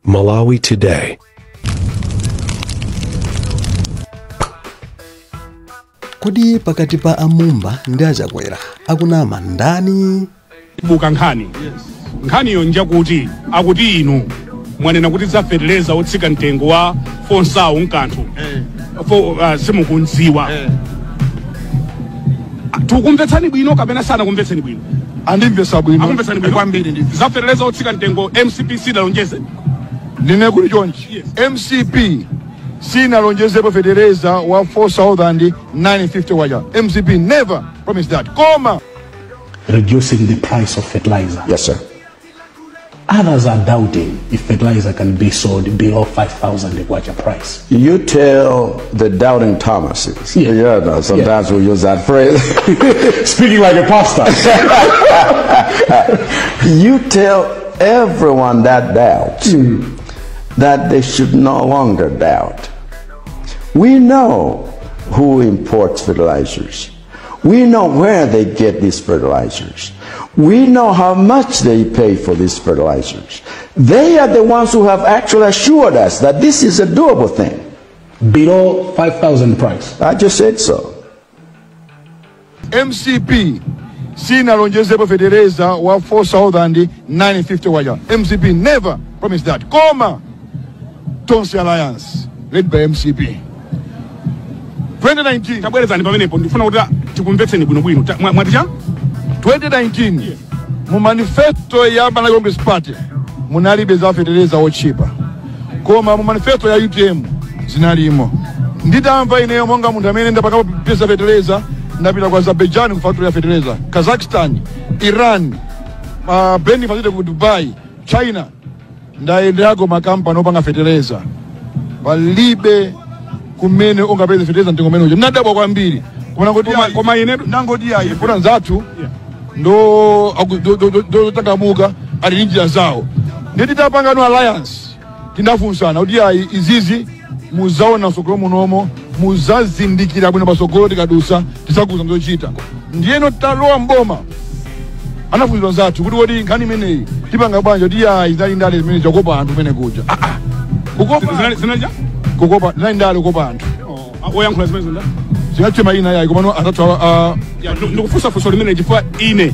Malawi Today. Kodi pakati pa Mumba ndi Chakwera akunama ndani? Buka nkhani. Nkhani yonja kuti akuti inu mwanena kuti za fertilizer otsika mtengo wa 4,000 nkanthu. Simukunziwa. Tukumvetsani bwino kapena sana kumvetsani bwino? Andimvesa bwino. Akumvetsani bwino kwambiri ndi. Za fertilizer otsika mtengo MCP dalonjeze? Nine kuli chonchi. MCP sinalonjeze pa fertilizer wa 4,950 waja. MCP never promised that. Koma reducing the price of fertilizer. Yes, sir. Others are doubting if fertilizer can be sold below 5,000 kwacha price. You tell the doubting Thomases. Yeah, no, sometimes we use that phrase. Speaking like a pastor. You tell everyone that doubts that they should no longer doubt. We know who imports fertilizers. We know where they get these fertilizers. We know how much they pay for these fertilizers. They are the ones who have actually assured us that this is a doable thing. Below 5,000 price. I just said so. MCP sinalonjeze pa fertilizer wa 4,950 waja. MCP never promised that. Koma Tonsi Alliance led by MCP. 2019. Tabwerezani pamenepo ndifuna kuti tikumvetseni bwino. Mwatija? 2019. Mu manifesto ya Malawi Congress Party munalibe za fertilizer ochipa. Koma mu manifesto ya UTM zinalimo. Nditamva ineyo monga munthu amene ndapakapo pesa fertilizer ndapita kwa Azerbaijan ku factory ya fertilizer, Kazakhstan, Iran, Benin facility ku Dubai, China. Ndaendako makampani opanga fertilizer. Palibe kumene ungapeze fertilizer ndingo mene uja. Ndadabwa kwambiri. Koma ine nangoti ayi kuna nzathu ndo takamuka ali njira zawo. Nditi tapangano alliance tinafunsana kuti ayi izizi muzaona sokolo munomo muzazindikira bwino pasokolo tikadusa tisakuza ndochita. Ndiyeno talowa mboma anafunzwa nzathu kuti kodi nkhani imeneyi tipanga bwanji kuti ayi zali ndale zimene zakopa anthu kumene kuja. Kukopa zinaja? Kukopa zali ndale kukopa anthu. Oyankhula zimene zinda? Zinachema ina yayi komano atatu ndikufusa fuso limene chifukwa ine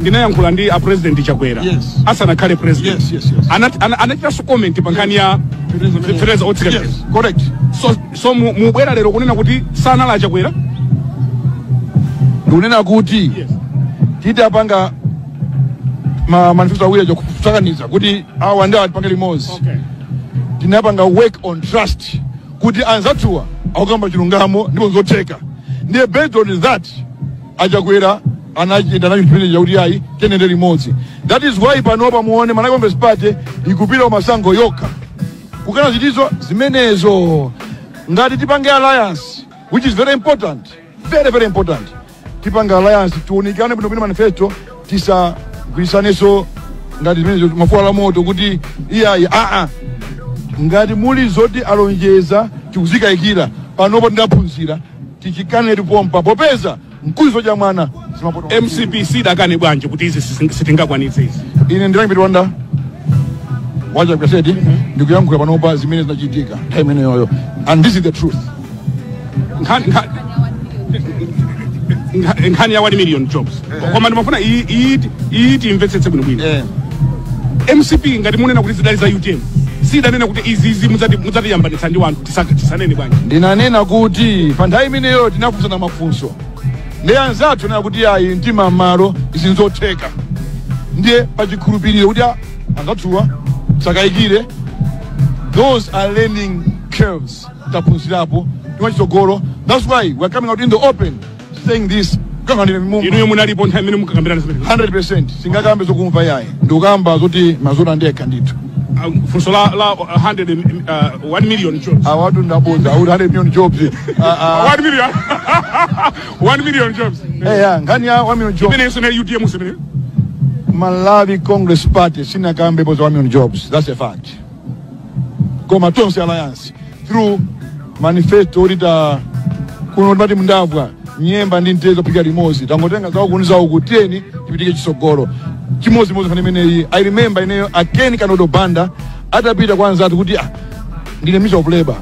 ndinayankhula ndi a president Chakwera. Asanakhale president. Anachita comment pa nkhani ya fertilizer otsika. Correct. So mubwera lero kunena kuti sana la Chakwera? Ndunena kuti tidapanga manifesto awiri kusakaniza kuti awa ndi atipanga limodzi. Tinapanga work on trust kuti anzathuwa akukamba chilungamo ndipo nzotheka. Ndiye based on that Chakwera anachita nacho chipinja kuti ayi tenende limodzi. That is why panopa muone Malawi Congress Party ikupita masango yokha. Kukana zitizo zimenezo ngati tipange alliance, which is very important, very important. Tipanga alliance tuonikane bwino manifesto tisagwirisaneso ngati zimenezo mafuta la moto kuti iyayi ngati muli zoti alonjeza tikuzikayikira panopo ndaphunzira tichikane tipompa popeza mkuzo cha mwana MCP sidakane bwanji kuti izi sitingakwanitse izi. Ine ndilangipita wacha kwaseti ndikuyankhula panopa zimene zinachitika time ineyoyo, and this is the truth. Nkhani ya 1 million jobs. Koma ndimafuna iiti imvetsetse bwino. MCP ngati munena kuti zidali za UTM sidanena kuti izi mudzatiyambanitsa ndi wanthu tisanene bwanji. Ndinanena kuti pa nthawi imeneyo tinafunsana mafunso ndi anzathu nena kuti ayi mtima malo izinzotheka. Ndiye pachikhulupiriro kuti anzathuwa sakayikire. Those are learning curves taphunzirapo tiwachitsogolo. That's why we're coming out in the open saying this. Inu munalipo nthawi imene mukakambirana zimene 100% singakambe zokumva yayi ndikukamba zoti mazona ndekha ndithu. Funso la 1 million jobs. Awatu ndaboza 100 million jobs. 1 million. 1 million jobs. Ngani ya 1 million jobs. Imene yesone UTM semene. Malawi Congress Party sinakambe boza 1 million jobs. That's a fact. Koma Tonsi Alliance through manifesto orita kuno ndati mndavwa nyemba ndi ntezo pika limozi tangotenga zawo kuniza ukuteni tipitike chisogolo chimozi mozi fane meneyi. I remember ineyo Akeni Kanodo Banda atapita kwanza kuti ndine minister of labor,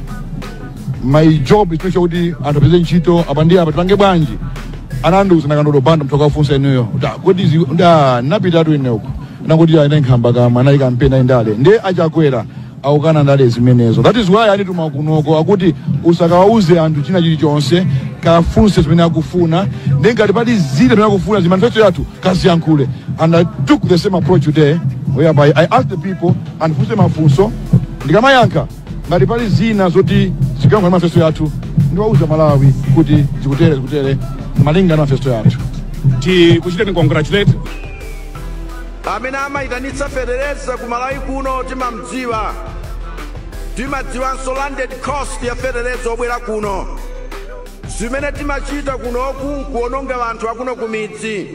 my job is to make sure kuti anthu apeze ntchito apa ndi apa tipange bwanji ananduza nakandodo banda mtoka ufunsa inuyo kuti napita tu ineko nakuti ine nkhamba kama nayi kampeni indale nde Chakwera aukana ndale zimenezo. That is why I need to makunoko akuti usakawauze anthu china chilichonse kafunse zimene akufuna nde ngati pali zile zimene akufuna zimanifesto yathu kaziyankhule. And I took the same approach today whereby I asked the people and funse mafunso ndikamayankha ngati pali zina zoti zikayankha manifesto yathu ndiwauza Malawi kuti zikutere malinga na manifesto yathu. Kuchiteni congratulate amene amaitanitsa federeza ku Malawi kuno timamdziwa, timadziwanso landed cost ya federeza obwera kuno. Zimene timachita kunoku nkuononga anthu akuno ku midzi.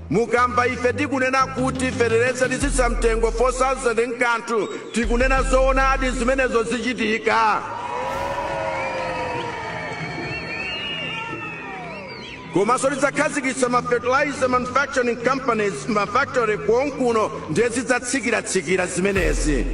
Mukamba ife tikunena kuti federeza lisisa mtengo 4,000 nkanthu, tikunena zoonadi zimenezo zichitika. Komanso lidzakhazikitsa fertilizer manufacturing companies mafactory kuno ndiye zidzatsikira zimenezi.